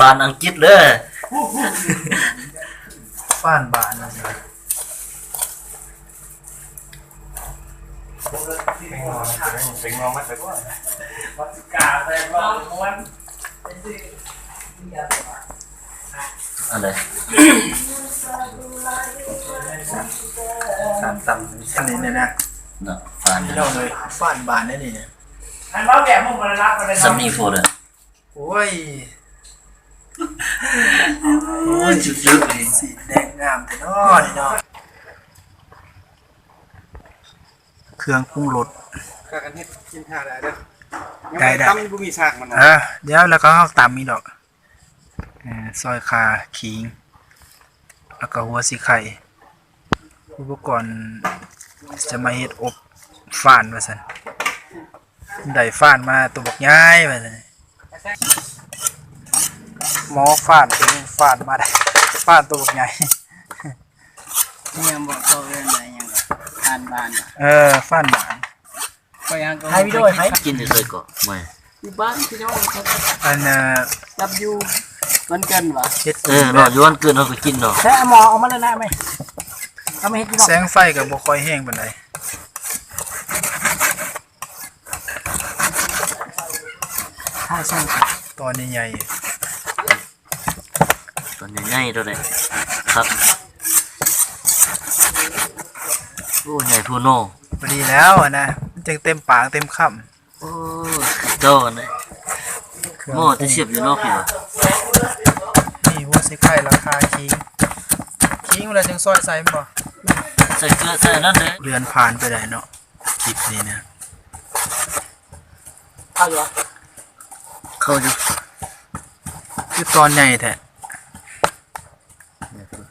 ຟານອັງກິດເດີ ຟານບານ ເປັນງອມັນໄປກ່ອນ ອັນໃດ ສາມຕຳ ອັນນີ້ນະ ນະ ຟານ ພີ່ນ້ອງເອີຍ ຟານບານໄດ໋ນີ້ນະ ອັນເວົ້າແບບບໍ່ໄດ້ຮັບ ຊຳນີ້ພໍເດີ ໂອ້ຍ ໂອ້ຍ ສຸດໆ ເລີຍ ສີແດງງາມແທ້ເນາະນີ້ເນາະ ເຄື່ອງປຸງລົດ ພາກັນເຮັດກິນທ່າໄດ້ເດີ ໄດ້ ໄດ້ ຕຳບໍ່ມີຊາກມັນ ເອີ ດຽວແລ້ວກໍເຮົາຕຳອີກດອກ ເອີ ຊອຍຂ່າ ຂີງ ແລ້ວກໍຫົວສີໄຄ ອຸປະກອນຈະມາເຮັດອົບຟານວ່າຊັ້ນ ໄດ້ຟານມາໂຕບັກໃຫຍ່ວ່າຊັ້ນ ໝໍຟານເປັນຟານມາໄດ້ ຟານໂຕບັກໃຫຍ່ ແມ່ນບໍ່ ເຂົາເອີ້ນວ່າຫຍັງ ຟານບານ ເອີ ຟານບານ ຂ້ອຍຫາກໍ ຖ່າຍວິດີໂອໃຫ້ໃຜ ກິນຢູ່ໃສເກາະ ແມ່ ຢູ່ບ້ານພີ່ນ້ອງ ອັນ ເອີ ກັບຢູ່ວັນເກີດຫວາ ເຮັດ ເອີ ເນາະ ຢູ່ວັນເກີດເຮົາກໍກິນເນາະ ແທ້ ເອົາໝໍເອົາມາແລ້ວນະແມ່ ເອົາມາເຮັດຢູ່ ແສງໄຟກໍບໍ່ຄ່ອຍແຮງປານໃດ ຖ້າຊ່າງ ຕອນໃຫຍ່ໆ ຕອນໃຫຍ່ໆ ໂຕໃດ ຄັກ ໂອ້ ໃຫຍ່ໂພດເນາະ ພໍດີແລ້ວຫັ້ນນະ ມັນຈຶ່ງເຕັມປາກເຕັມຄຳ ໂອ້ ເຈົ້າຫັ້ນນະ ໝໍແຕ່ສຽບຢູ່ນອກພີ້ຫວາ ນີ້ຫົວສີໄຄ ລາຄາ ຂີງ ຂີງແລ້ວຈຶ່ງຊອຍໃສ່ແມ່ນບໍ່ ໃສ່ເກືອໃສ່ອັນນັ້ນເດ້ ເດືອນຜ່ານໄປໄດ້ເນາະ ຄລິບນີ້ນະ ເຂົ້າຢູ່ ເຂົ້າຢູ່ ຄືຕອນໃຫຍ່ແທ້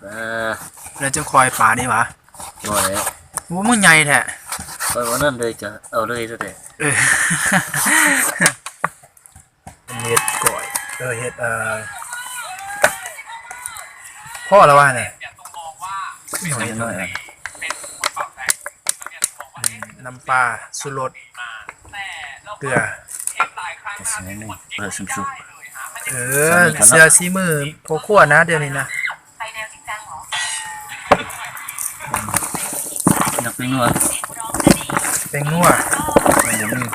ເອີ ແລ້ວຈັ່ງຄ່ອຍປານີ້ຫວາ ບໍ່ແລ້ວ ໂອ້ ມັນໃຫຍ່ແທ້ ຂ້ອຍວ່ານັ້ນເລີຍ ກໍເອົາເລີຍໂລດແຫຼະ ເອີ ເຮັດກ້ອຍ ເອີ ເຮັດ ເອີ ພໍແລ້ວຫວານີ້ ໜ້ອຍໆ ອືມ ນ້ຳປາ ຊູລົດ ເກືອ ເອີ ເຊື່ອສີມືພໍ່ຄົວນະ ດຽວນີ້ນະ ຢາກແປ້ງນົວ ແປ້ງນົວ ມັນບໍ່ມີ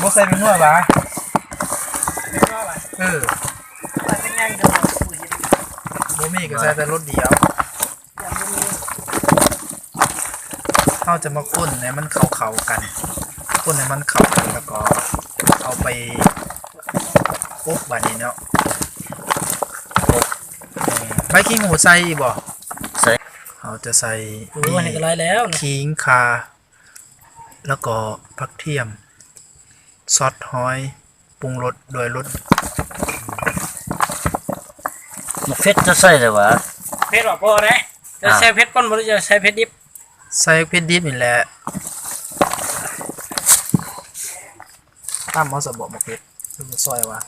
ບໍ່ໃສ່ແປ້ງນົວຫວາ ເອີ ບໍ່ມີກໍໃສ່ແຕ່ລົດດຽວ ເຮົາຈະມາຄົນໃຫ້ມັນເຂົ້າໆກັນ ຄົນໃຫ້ມັນເຂົ້າກັນ ແລ້ວກໍເອົາໄປອົບບາດນີ້ເນາະ ອົບ ໃບຂີ້ຫູໃສ່ອີກບໍ່? ໃສ່ ເຮົາຈະໃສ່ ໂອ້ ນີ້ ອັນນີ້ກໍຫຼາຍແລ້ວນະ ຂີງ ຂ່າ ແລ້ວກໍຜັກທຽມ ຊອດຫອຍ ປຸງລົດດ້ວຍລົດ ໝາກເຜັດຈະໃສ່ໄດ້ຫວາ? ເຜັດບໍ່ພໍແຫຼະ ຈະໃສ່ເຜັດກ່ອນບໍ່ ຫຼືຈະໃສ່ເຜັດດິບ? ໃສ່ເຜັດດິບນີ້ແຫຼະ ຕຳເອົາຊະບໍ່ ໝາກເຜັດ ຫຼືວ່າຊອຍຫວາ?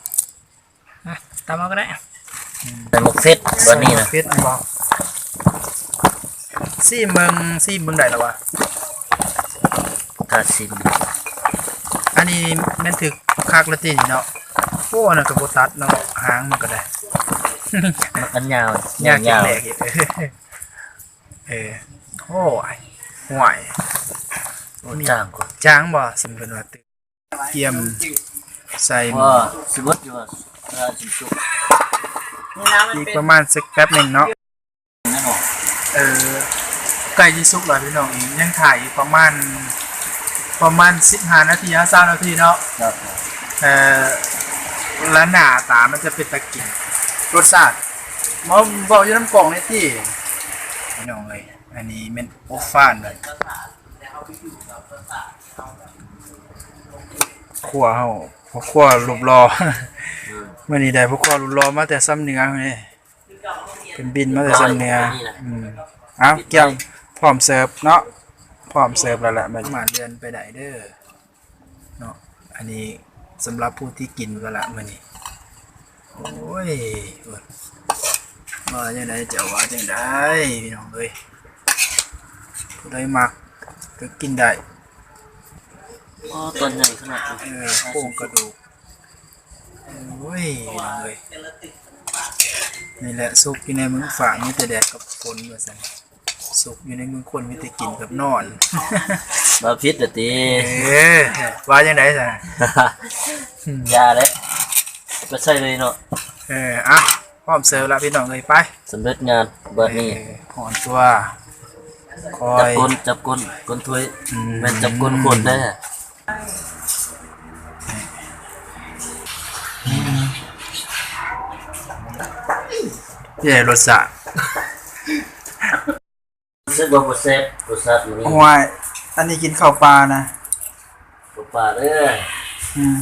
ອ່ະ ຕຳເອົາກໍໄດ້ ອືມ ໃສ່ໝາກເຜັດບາດນີ້ນະ ເຜັດແມ່ນບໍ່? ຊີມເບິ່ງ ຊີມເບິ່ງໄດ້ລະຫວາ? ຖ້າຊີມ ອັນນີ້ແມ່ນຖືກຄັກລະຕິນີ້ເນາະ ໂອ້ ອັນນັ້ນກໍບໍ່ຕັດເນາະ ຫາງມັນກໍໄດ້ ມັນຍາວ ຍາວ ຍາວ ແຫຼກອີກ ເອີ ໂອ້ຍ ຫ້ວຍ ໂອ້ ຈາງກວ່າ ຈາງບໍ່? ສົມມຸດວ່າ ກຽມໃສ່ໝໍ້ ຊິເບິດຢູ່ວ່າ ເວລາຊິສຸກ ອີກປະມານສັກແປັບໜຶ່ງເນາະ ເອີ ໃກ້ຊິສຸກແລ້ວພີ່ນ້ອງເອີຍ ຍັງຖ້າອີກປະມານ ປະມານສິບຫ້ານາທີຫາຊາວນາທີເນາະ ເອີ ລະໜ້າຕາມັນຈະເປັນຕາກິນ ລົດຊາດ ມາເວົ້າຢູ່ນຳກ້ອງແດ່ຕິ ພີ່ນ້ອງເອີຍ ອັນນີ້ແມ່ນອົບຟານເລີຍ ຄົວເຮົາ ພໍ່ຄົວຮູບຫຼໍ່ ມື້ນີ້ໄດ້ພໍ່ຄົວຮູບຫຼໍ່ມາແຕ່ຊຳເໜືອເດ້ ເພິ່ນບິນມາແຕ່ຊຳເໜືອ ອືມ ເອົາ ກຽມ ພ້ອມເສີບເນາະ ພ້ອມເສີບແລ້ວລະ ມາເລື່ອນໄປໄດ້ເດີເນາະ ອັນນີ້ສຳລັບຜູ້ທີ່ກິນກໍລະມື້ນີ້ ໂອ້ຍ ວ່າຈັ່ງໃດ ເຈົ້າວ່າຈັ່ງໃດ ພີ່ນ້ອງເອີຍ ຜູ້ໃດມັກກໍກິນໄດ້ ອໍ ຕອນໃຫຍ່ຂະໜາດ ເອີ ໂຄງກະດູກ ໂອ້ຍ ພີ່ນ້ອງເອີຍ ນີ້ແຫຼະ ສຸກຢູ່ໃນເມືອງຟ້າມີແຕ່ແດດກັບຝົນວ່າຊັ້ນ ສຸກຢູ່ໃນເມືອງຄົນມີແຕ່ກິນກັບນອນ ວ່າຜິດລະຕິ ເອີ ວ່າຈັ່ງໃດຊັ້ນ ຢ່າແຫຼະ ໄປໃສ່ເລີຍເນາະ ເອີ ອ່ະ ພ້ອມເສີບລະພີ່ນ້ອງເອີຍ ໄປ ສຳເລັດງານບາດນີ້ ເອີ ຮ້ອນຕົວ ຄ່ອຍ ຈັບກົ້ນ ຈັບກົ້ນ ກົ້ນຖ້ວຍ ອືມ ແມ່ນຈັບກົ້ນຄົນເດ້ ເປັນໃດລົດຊາດ? ຮູ້ສຶກວ່າບໍ່ແຊບ ລົດຊາດມື້ນີ້ ໂອ້ຍ ອັນນີ້ກິນເຂົ້າປ່ານະ ເຂົ້າປ່າເດີ ອືມ.